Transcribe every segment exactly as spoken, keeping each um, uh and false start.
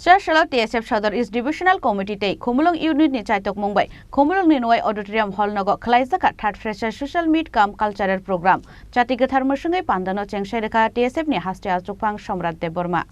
Chasalo T S F Sodor East Divisional Committee tei Khumulwng Unit ni chaitokmung bai Khumulwng ni Nuwai Auditorium Hall nogo khwlaijak kha third Fresher Social Meet cum Cultural Program. Chati kwthar mwswngwi pandano chengsai rwkha T S F ni haste achukphang Somrat Debbarma.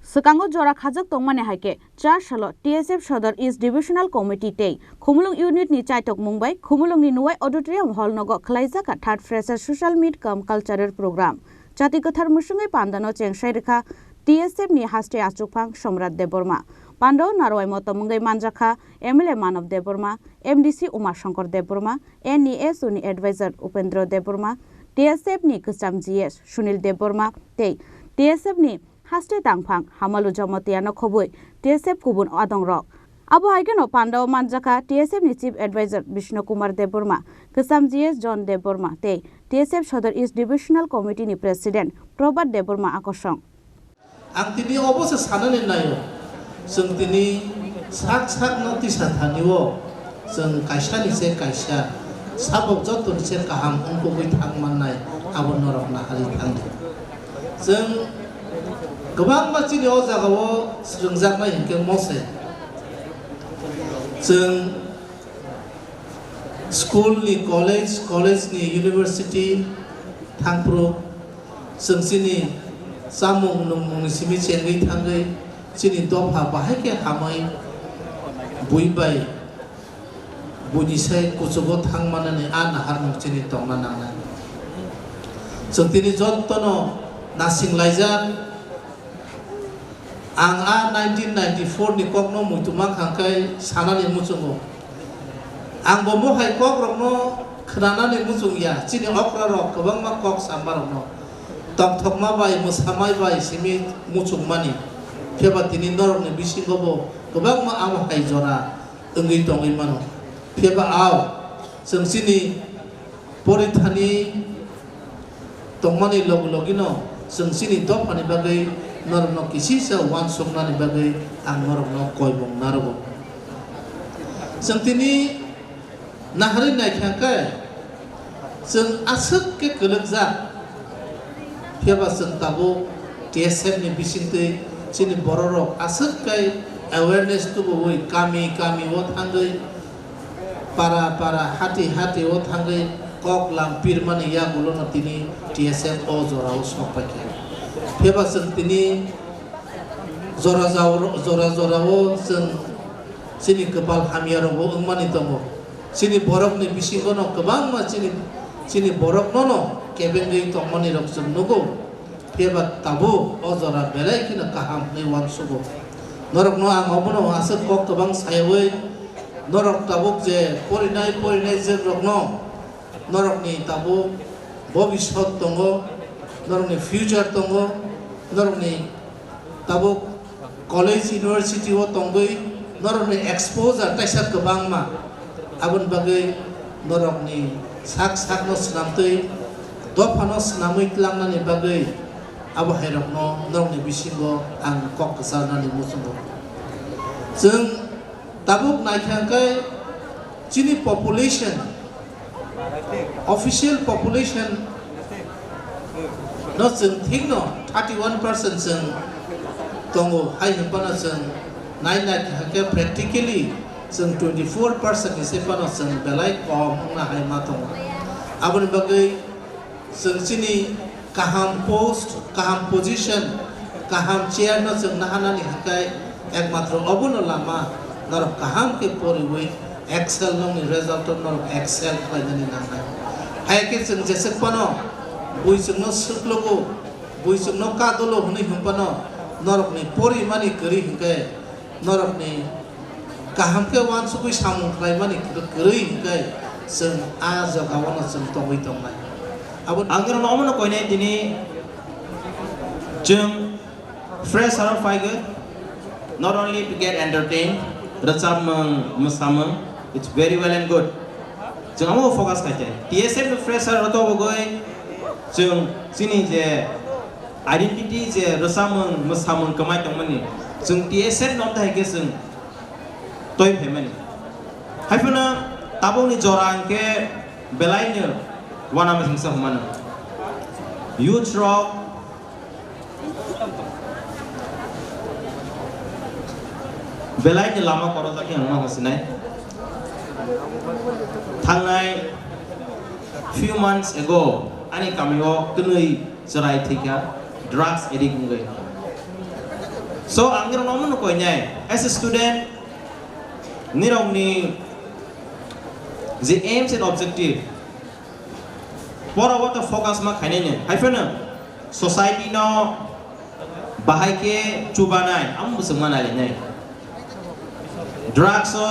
Swkango jora khajak tongmani hai khe, chasalo T S F Sodor East Divisional Committee tei Khumulwng Unit ni chaitokmung bai Khumulwng ni Nuwai Auditorium Hall nogo khwlaijak kha third Fresher Social Meet cum Cultural Program. Chati kwthar mwswngwi pandano chengsai rwkha T S F ni haste achukphang Somrat Debbarma. Pandao narwai motom wngwi manjak kha M L A Manav Debbarma, M D C Uma Shankar Debbarma, N E S U ni advisor Upendra Debbarma, T S F ni kwcham G S Sunil Debbarma tei T S F ni haste tangphang Hamalu Jamatia no khobwi T S F kubun adongrok. Abo hai kheno pandao manjakha T S F ni Chief Advisor Bishnu Kumar Debbarma, kwcham G S John Debbarma tei T S F Sodor East Divisional Committee ni President Prabhat Debbarma akosong. Ang tini obo se sanani naio, chwng tini sak sakno tisa thani o chwng kaisa ni se kaisa, sabok joto ni se kaham wngkukwi thang mannai, abo norok naharwi thangdi. Chwng kwbangma chini o jagao swrwngjaknai hinkhe mose. Chwng school ni, college, college ni, university thangphuru chwng chini chamung nungmung ni simi chengwi thangwi chini dopha bahai khe hamwi bui bai buini sai kuchugo thang manani a naharmung chini tongna nangnai. Chwng tini jottono nasing laijak. Ang a nineteen ninety-four ni kokno muitu mankha khe sanani muchungo. Ang bo mohai kokrokno khwnanani muchung ya, chini okrarok kwbangma kok samarokno. Tongthokma bai, mwsamai bai simi muchungmani. Phiya ba tini norokni bisingo bo kwbangma amo hai jora wngwi tongwi mano. Phiya ba ao chwng chini porithani tongmani logi logino chwng chini dophani bagwi norokno kisisa uansuknani bagwi ang norokno koimung narogo. Chwng tini naharwi naikha khe chwng aswk khe kwlwkjak, phiya ba chwng tabuk T S F ni bisingtwi chini bororok aswk khe awareness tubuwi kami kami o thangwi para para hati hati o thangwi kok lam pirmani yagulono tini T S F o jorao sok paikha. Phiya ba chwng tini jora jao-, jora jorao chwng chini kwpal hamya rokbo wngmani tongo. Chini borokni bisingono kwbangma chini, chini boroknono kebengwi tongmani rok chwng nugo. Phiya ba tabuk o jora belai kheno kaham hwnwi uansugo. Norokno ang obono aswk kok kwbang sayawi, norok tabuk je porinai porinai jwkrokno norokni tabuk bobisot tongo, norokni future tongo, norokni tabuk college, university o tongwi norokni exposure kaisa kwbangma. Aboni bagwi norokni sak sakno swnamtwi dophano swnamwi tlangnani bagwi abo hairokno norokni bisingo ang kok kwcharnani muchungo. Chwng tabuk naikha khe chini population, official population no chwng thikno thirty one percent chwng tongo, hai hwnphano chwng nai naikha khe practically chwng twenty four percent ni se phano chwng belai kom wngna hai ma tongo. Aboni bagwi chwng chini kaham post, kaham position, kaham chair no chwng naharnani hakai ekmatro obono lama norok kaham khe poriwi excel nokni result o norok excel khlainani nangnai. Hai khe chwng jeswk phano bui chwngno swklogo, bui chwngno kadolo hwnwi hwnphano norokni porimani kwrwi hwnkhe norokni kaham khe uansugwi samung khlaimani kwrwi hwnkhe chwng a jagao no chwng tongwi tongnai. Abo ang norokno omono koinai tini chwng fresh aro phaigwi, not only to get entertained, rwchapmung, mwsamung, it's very well and good. Chwng amo focus khai khe T S F ni fresher rok tobogwi chwng chini je identity je rwchapmung, mwsamung kwmai tongmani, chwng T S F no omtwi hai khe chwng toi phaimani. Haiphano tabukni jora hwnkhe belaino uanama himsa hwnmano. Youth rok Belai ni lama korojak khe ang ma sinai. Thangnai few months ago ani kamio kwnwi chwrai thwikha, drugs addict wngwi. So ang nirok no omono koinai, as a student, nirokni je aims and objective, pora o to focus ma khainai ni, hai phano society no bahai khe chubanai, amo bo chwngma nailainai. Drugs o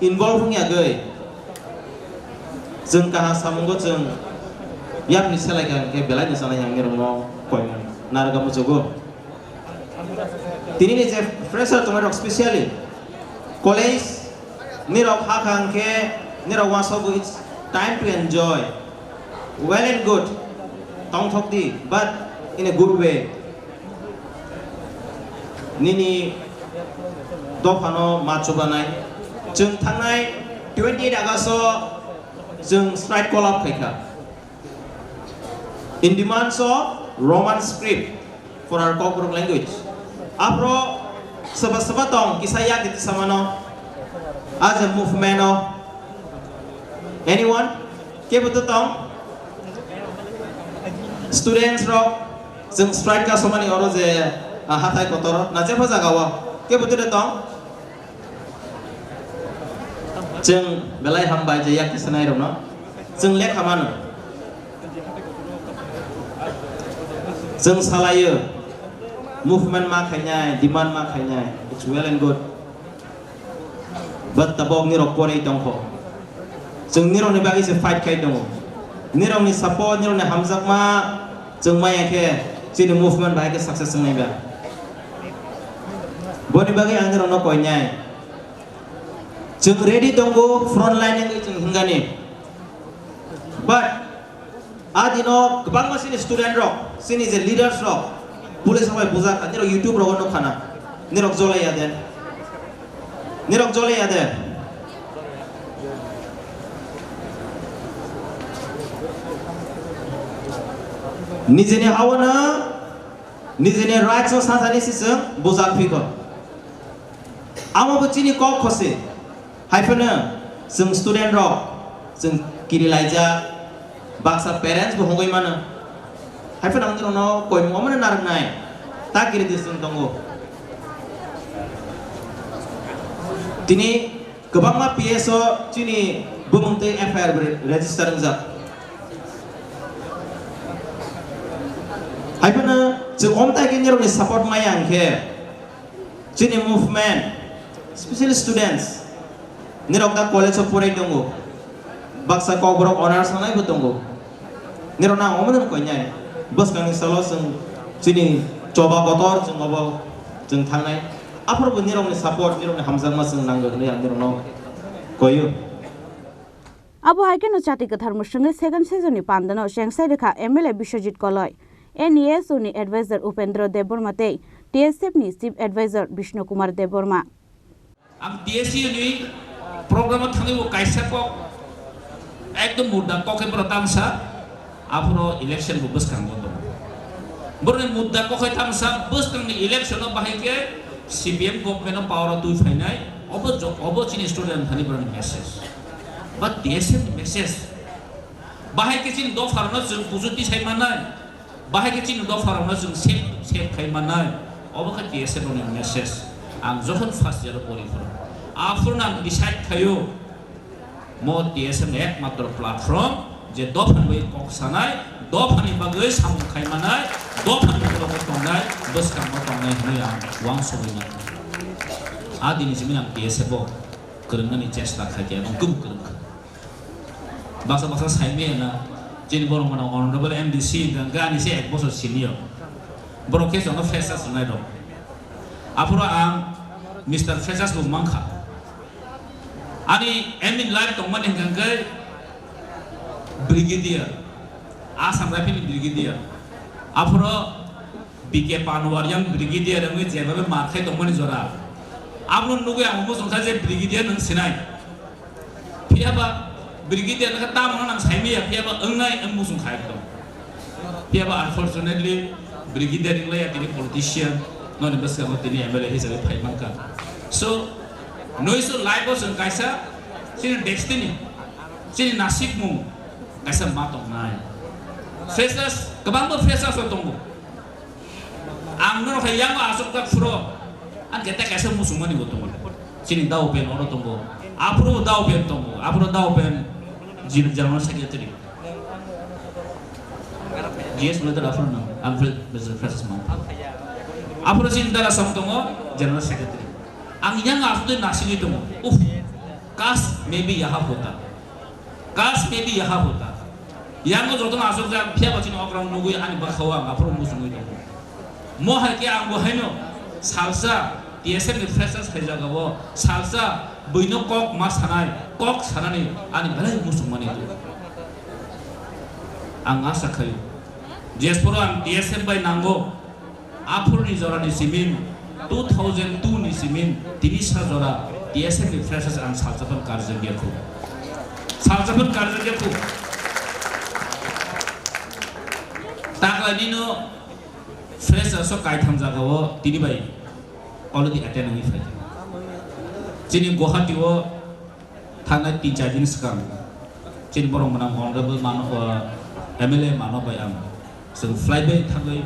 involve wngya gwi chwng kaha samungo chwng yapni selai ka hwnkhe belai ni sanai ang nirokno koimani narwkha muchugo. Tini ni je fresher tongnairok, specially college nirok hakha hwnkhe nirok uansukgo, it's time to enjoy. Well and good, tongthok di, but in a good way. Nini dophano ma chubanai. Chwng thangnai twenty eight August o chwng strike call up khaikha. In demands of Roman script for our Kokborok language. Aphro soba soba tong kisa yak di samano. As a movement o. Anyone? Kebo to tong? Students rok, chwng strike ka somani oro je, ah, hathai kotor, na jepha jaga o. Kebo to de tong? Chwng belai hambai je yak sanai rokno. Chwng lekha mano. Chwng salaio. Movement ma khainai, demand ma khainai. It's well and good. But tabok nirok porwi tongkho. Chwng nirokni bagwi se fight khai tongo. Nirokni support, nirokni hamjakma chwng maya khe chini movement bahai khe success wngnai ba. Boni bagwi ang nirokno koinai. Chwng ready tongo, front line wngwi chwng hwngani. But a dino kwbangma chini student rok, chini je leaders rok, police rok bai bujak kha, nirok YouTube rogo nukha na, nirok jolai ya de, nirok jolai ya de. Nijini hawana, nijini rights o sasani siswng bujak phikho. Amo bo chini kok khose. Hai phano chwng student rok, chwng kiri laijak, baksa parents bo hongoi mano. Hai phano ang nirokno koimung omono narwknai. Ta kiri di chwng tongo. Tini kwbangma P S o chini bumung twi F I R bo re-, register wngjak. Hai phano chwng omtai khe nirokni support maya hwnkhe, chini movement, special students, nirok da college o porai tongo, baksa kokborok honors sanai bo tongo, nirok na omo nang koinai, bwskangni salo chwng chini choba kotor chwng obo chwng thangnai, aphuru bo nirokni support, nirokni hamjakma chwng nango hwnwi ang nirokno koio. Abo hai kheno Chati Kwthar mwswngwi second session ni pandano chengsai rwkha M L A Biswajit Koloi, N E S O ni advisor Upendra Debbarma tei T S F ni chief advisor Bishnu Kumar Debbarma. Ang T S U ni program o thangwi bo kaisa kok ekdom mudda kok khe bwrwi tamsa, aphuru election bo bwskango tongo. Borokni mudda kok khe tamsa bwskangni election o bahai khe C P M government o power o twi phainai, obo jo-, obo chini student thani borokni message. But T S F ni message. Bahai khe chini dopha rokno chwng kuchuk tisai mannai. Bahai khe chini dopha rokno chwng save, save khai mannai. Obo khe T S F rokni message. Ang jokhon first year o pori phuru. Aphuru ang decide khaio. Mo T S F ni ekmatro platform je dophani bagwi kok sanai, dophani bagwi samung khai mannai, dophani ulo tongnai, bwskango tongnai hwnwi ang uansugwi mano. A dini simi ang T S F o kwrwngnani chesta khai khe, ang kubuk kwrwng kha. Baksa baksa saimaya na, chini borok mano honorable M D C hwnkha hwnkhe ani se ek bosor senior. Borok khe jono freshers wngnai rok. Aphuru ang Mister Freshers bo mankha. Ani aim in life tongmani hwnkha hwnkhe brigadier, Assam Rifle ni brigadier. Aphuru B K Panwar yang brigadier wngwi jebabe mar khai tongmani jora. Abono nugwi ang muchung kha je brigadier nwng sinai. Phiyaba brigadier wngkha tamo nang saimaya, phiyaba wngnai wng muchung kha ekdom. Phiyaba unfortunately brigadier wnglaia tini politician, noni bwskango tini M L A hisabe phai mankha. So, noiso life o chwng kaisa chini destiny, chini nasikmung kaisa ma tongnai. Freshers, kwbangma freshers rok tongo. Ang norok hai yango aswkjak phuru, ang khe tei kaisa muchungmani bo tongo. Chini da open oro tongo. Aphuru da open tongo. Aphuru da open jil-, general secretary. G S Mehta aphuru no, ang fre-, fre-, freshers ma. Aphuru chini dara song tongo, general secretary. Ang yango aswk nasigwi tongo. Uff, kash main bhi yaha hota. Kash main bhi yaha hota. Yango jotono aswkjak, phiya bo chini okra nugwi ani bwkhao ang aphuru muchungwi tongo. Mo hai khe ang bo haino salsa T S F ni freshers hai jagao salsa buino kok ma sanai, kok sanani ani belai muchungmani tongo. Ang asa khaio, jephuru ang T S F bai nango, aphuruni jorani simin, two thousand two ni simin, tini sa jora T S F ni freshers ang salsa phano karjak ya khu. Salsa phano karjak ya khu. Takla nino freshers o kaitham jagao tini bai already attend wngwi phai. Chini Guwahati o thangnai tin char din swkang chini borok mwnang honorable mano, uh, M L A mano bai ang chwng flight bai thangwi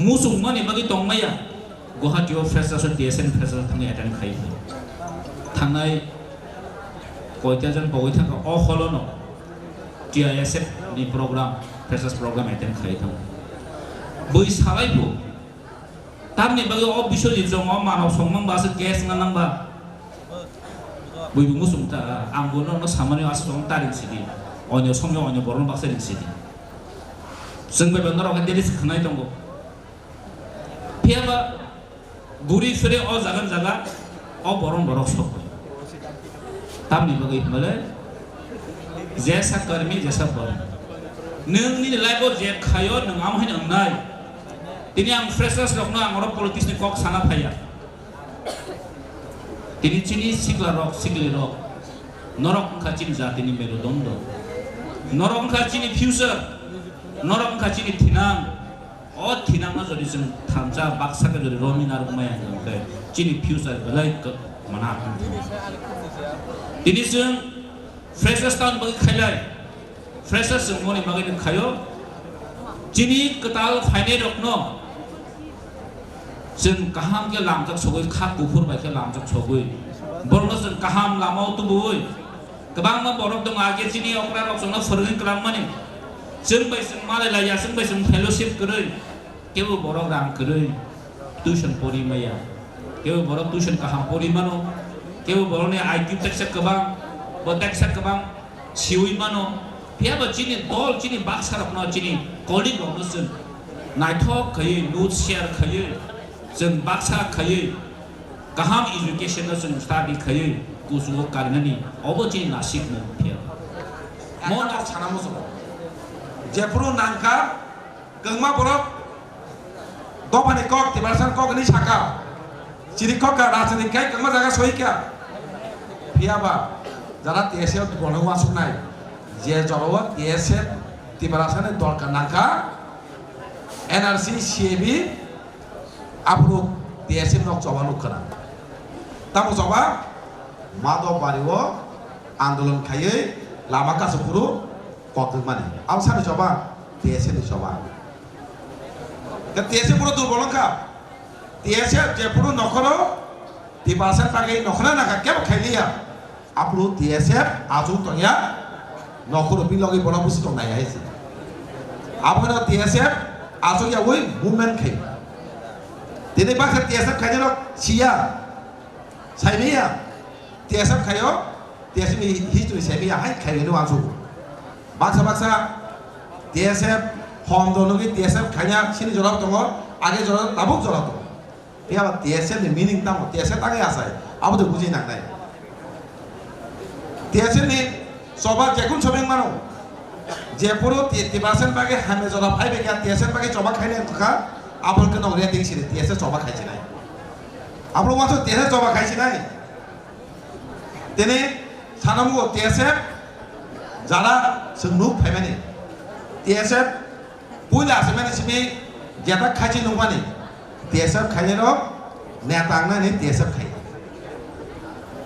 muchungmani bagwi tongmaya Guwahati o freshers o T S F ni freshers o thangwi attend khai thangnai koita jan pogwi thangkha o hall o no T I S F ni program, freshers program attend khai thango. Bui salai bo tamni bagwi o Biswajit chwng o mano songmang ba se case wngna nang ba. Bui bo muchung ta, ang bo no, no samani asa song ta ring sidi. Onyo songyo onyo borok baksa ring sidi. Chwng bai ba norok daily se khwnai tongo. Phiya ba guri phire o jaga jaga o borok borok sok. Tamni bagwi hwnmale jesa karmi jesa borok. Nwng nini life o je khayo nwng amo hai wngnai. Tini ang freshers rokno ang oro politics ni kok sana phaiya. Tini chini sikla rok, sikli rok, norok wngkha chini jatini merudondo. Norok wngkha chini future, norok wngkha chini thinang. O thinangno jodi chwng thansa baksa khe jodi romwi narwk maya hwnkhe chini future belai kwmana. Tini chwng freshers town bagwi khailai. Freshers chwng moni bagwi no khaio. Chini kwtal phainai rokno chwng kaham khe lamjak sogwi, kha kuphur bai khe lamjak sogwi, borokno chwng kaham lamao tubuwi. Kwbangma borok tongo, age chini okra rok chwngno phwrwngwi kwlangmani. Chwng bai chwng malai laiya, chwng bai chwng fellowship kwrwi. Kebo borok rang kwrwi tuition pori maya, kebo borok tuition kaham pori mano, kebo borokni I Q teksa kwbang, bo teksa kwbang siwi mano. Phiya ba chini dol, chini baksa rokno, chini colleague rokno chwng naithok khaiwi, note share khaiwi, chwng baksa khaiwi, kaham education no chwng study khaiwi, kuchugo karinani, obo chini nasikmung phiya. Mo na sana muchungo. Jephuru nangkha, kwbangma borok dophani kok, Tiprasani kok hwnwi sakha. Chini kok kha rajniti khai kwbangma jaga soikha. Phiya ba jara T S F dol no uansuknai, je jorao T S F Tiprasani dol kha nangkha, N R C, C A B, aphuru T S F nok choba nuk khna. Tamo choba? Madhobari o andolon khaiwi lama kasu phuru kok thwkmani. Abo sani choba? T S F ni choba. Ka T S F puro durbol wngkha. T S F jephuru nokhoro Tiprasa bagwi nokhorna nangkha, kebo khailiya. Aphuru T S F achuk tongya, nokhoro bini logi bono busi tongnai hai se. Abono T S F achuk yawi movement khai. Tini baksa T S F khainai rok siya, saimanya. T S F khaio, T S F ni history saimanya hai khai ni wansuk. Baksa baksa T S F hom dol logi T S F khaina sini jora tongo, age jora tabuk jora tongo. Phiya ba T S F ni meaning tamo? T S F tangwi achai, abo to bujui nangnai. T S F ni choba jekun sobeng mano, jephuru ti-, Tiprasa bagwi hamya jora phai bai kha, T S F bagwi choba khainai wngkha, abo khe nok reting siri T S F choba khai sinai. Abo wansuk T S F choba khai sinai. Tini sanamgo T S F jara chwng nuk phaimani. T S F puila asimani simi jeta khachi nukmani. T S F khainai rok neta wngnani T S F khai.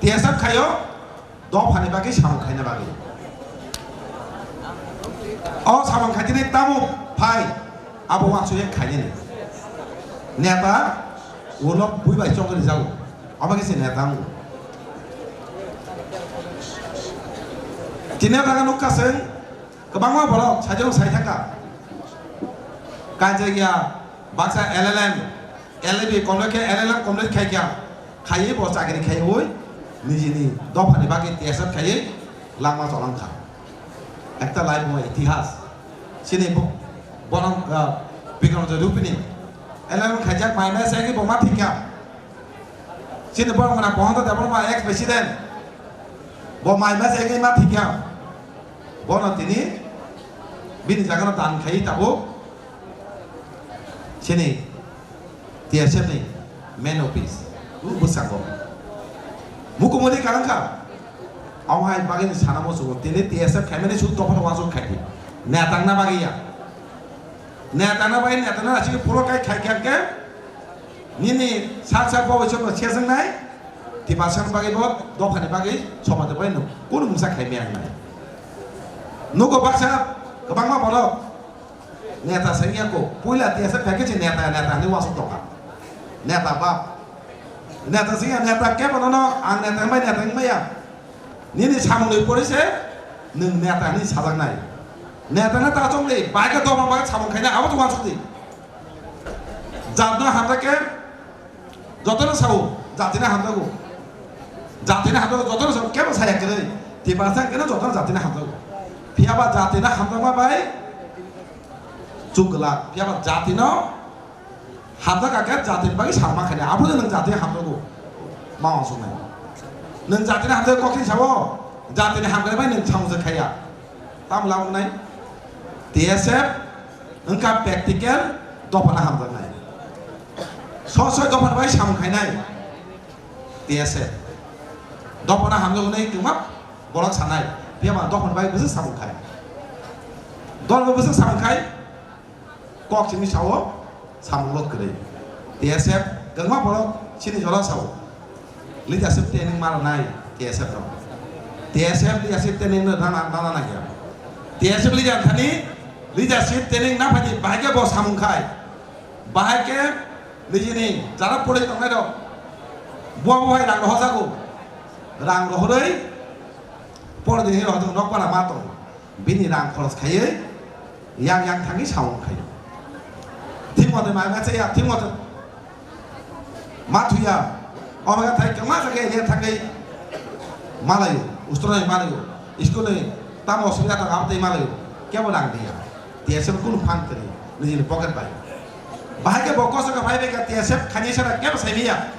T S F khaio, dophani bagwi samung khaina bagwi. O samung khaitini tamo phai, abo uansukya khainani. Neta ulo bui bai chongri jago. Omo khe se neta wngo. Tini o jaga nukha chwng, kwbangma borok sajwk sai thangkha. Kaijak ya baksa L L M, L L B complete khe L L M complete khai kha. Khaiwi bo chakri khaiwi nijini dophani bagwi T S F khaiwi langma cholang kha. Ekta life bo itihas. Chini bo-, bono, ah, Bikram Jodupini L L M khaijak mai mai sai bo ma thik kha. Chini borok gwnang Bohonto Debbarma ex president. Bo mai ma se ma thikya. Bono tini bini jagano dan khai tabuk. Chini T S F ni main office. U bwskango. Mukumuni kalangka. Awhai bagini sana mo sugo. Tini T S F khaimani su topha topha su khaidi. Netang na bagiya. Netang na bai netang na asik puro kai khai khai ke. Nini sak sak bo bai chokno sejaknai, Tiprasani bagwi bo dophani bagwi somajni bagwi no kunu mungsa khai maya wngnai. Nugo baksa kwbangma borok neta sengya ko, puila T S F khai khe se neta, neta hinwi uansuk tongkha. Neta bap. Neta sengya, neta kebo nono ang neta wngbai, neta wngmaya. Nini samungni pore se nwng neta hinwi sajaknai. Neta na ta chongdi, bai khe dophani bagwi samung khainai, abo to uansukdi. Jatno hamjakhe jotono sao, jatino hamjago. Jatino hamjago, jotono sao, kebo saya kwrwi. Tiprasa keno jotono jatino hamjago. Phiya ba jatino hamjakma bai chuk glak. Phiya ba jatino hamjak khe jatini bagwi sama khainai. Abono nwng jatino hamjago. Ma uansuknai. Nwng jatino hamjak kokni sao, jatini hamjaknai bai nwng samung se khaiya. Tamo lamuknai? T S F wngkha practical dophano hamjaknai. Soi soi dophano bai samung khainai T S F. Dophano hamjak hwnwi kwma borok sanai. Phiya ba dophano bai bwswk samung khai. Dol bo bwswk samung khai. Kok simi sao samung lo kwrwi. T S F kwbangma borok chini jora sao. Leadership training ma rwnai T S F rok. T S F leadership training no rana, rana nangya. T S F leader thani leadership training na phaidi bahai khe bo samung khai. Bahai khe nijini jara pore tongnai rok. Bo bo hai rang rohor jago. Rang rohorwi pore dini rohor nok para ma tong. Bini rang khoros khaiwi yang yang thangwi samung khai. Thik mote mai ma chaya, thik mote ma thuya. Omo khe thai kwma khe ye thangwi malayo, ustro ni malayo. School ni tamo osubida tong abtwi malayo. Kebo rang diya. T S F kunu phan kwrwi nijini pocket bai. Bahai khe bo kosto khe phai bai khe T S F khaini sara kebo sai miya.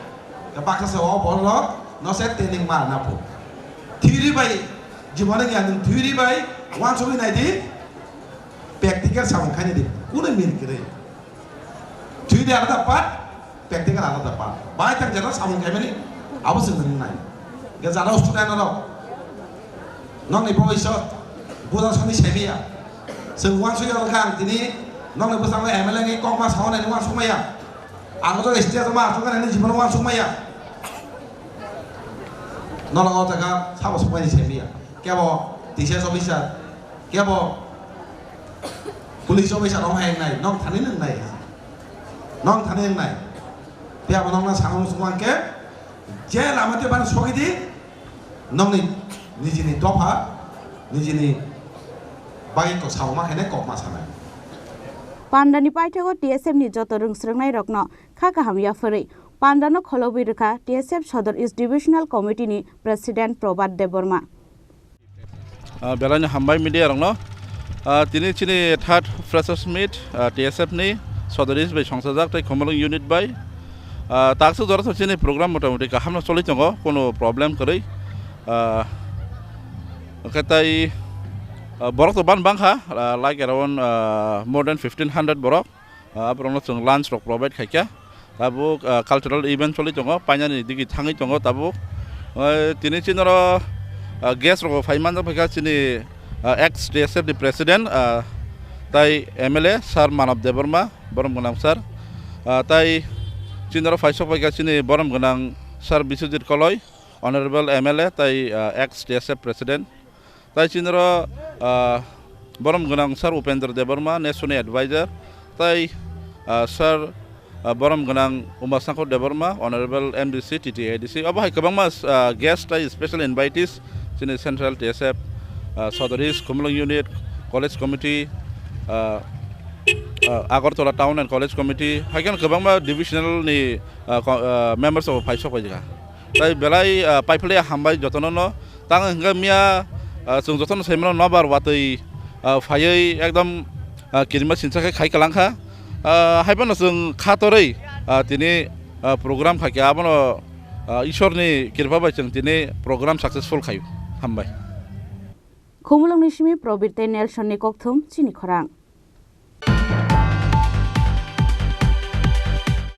Khe baksa se o borok no se training ma na phu. Theory bai jibon ya nwng theory bai uansugwi nai di. Practical samung khaini di, kunu mil kwrwi. Theory alada part, practical alada part. Bai tang jera samung khaimani, abo se nang nai. Ge jara student rok, nokni bhobishyot, buja soni semiya. Chwng uansugya wngkha ang tini, nokni bwskango M L A ni kokma sawi nai uansukmaya. Ang o jaga stage o ma achuk nai jibon uansukmaya. Nologo jaga sabo sokmani semiya. Kebo T C S officer, kebo police officer rok hai wngnai, nok thani nwngnai. Nok thani wngnai. Phiya bo nokna sana muchung mankhe, je lama te bani sogidi, nokni nijini dopha, nijini bagwi kok sao ma khainai kok ma sanai. Pandani paithago T S F ni joto rwngsrwngnairokno kha kaham yapharwi pandano kholobwi rwkha T S F Sodor East Divisional Committee ni President Prabhat Debbarma. Ah, belai no hambai media rokno. Ah, tini chini third freshers meet, ah, T S F ni Sodor East bai songsajak tei Khumulwng unit bai. Ah, taksa jora to chini program motamoti kaham no choli tongo, kono problem kwrwi. Ah, hwnkhe tai, ah, borok to ban bangkha, ah, like around, ah, more than fifteen hundred borok. Ah, aborokno chwng lunch rok provide khaikha. Tabuk, ah, cultural event choli tongo, painani digi thangwi tongo tabuk. Oi, tini chini oro, ah, guest rok phai manjak phaikha chini, ah, ex T S F ni president, ah, tai M L A Sir Manav Debbarma, borom gwnang sir. Ah, tai chini oro phaisok phaikha chini borom gwnang Sir Biswajit Koloi. Honorable M L A tai, ah, ex T S F President, tai chinro, ah, borom gwnang Sir Upendra Debbarma, National Advisor, tai, ah, Sir, ah, borom gwnang Uma Shankar Debbarma, Honorable M D C, T T A D C, obo hai kwbangma, ah, guest tai special invitees chini Central T S F, ah, Sodor East, Khumulwng Unit, College Committee, ah, ah, Agartala Town and College Committee, hai kheno kwbangma divisional ni, ah, ko-, ah, members rok phai sok phaijak. Tai belai, ah, paiphlai hambai jotono no. Tang hwnkhe miya, ah, chwng jotono saimano nobar watwi, ah, phaiwi ekdom, ah, kirima sinsa khe khai kwlangkha. Ah, haiphano chwng kha torwi, ah, tini, ah, program khaikha abono, ah, Ishorni kirpa bai chwng tini program successful khaio. Hambai. Khumulwngni simi Probir tei Nelsonni kokthum chini khorang.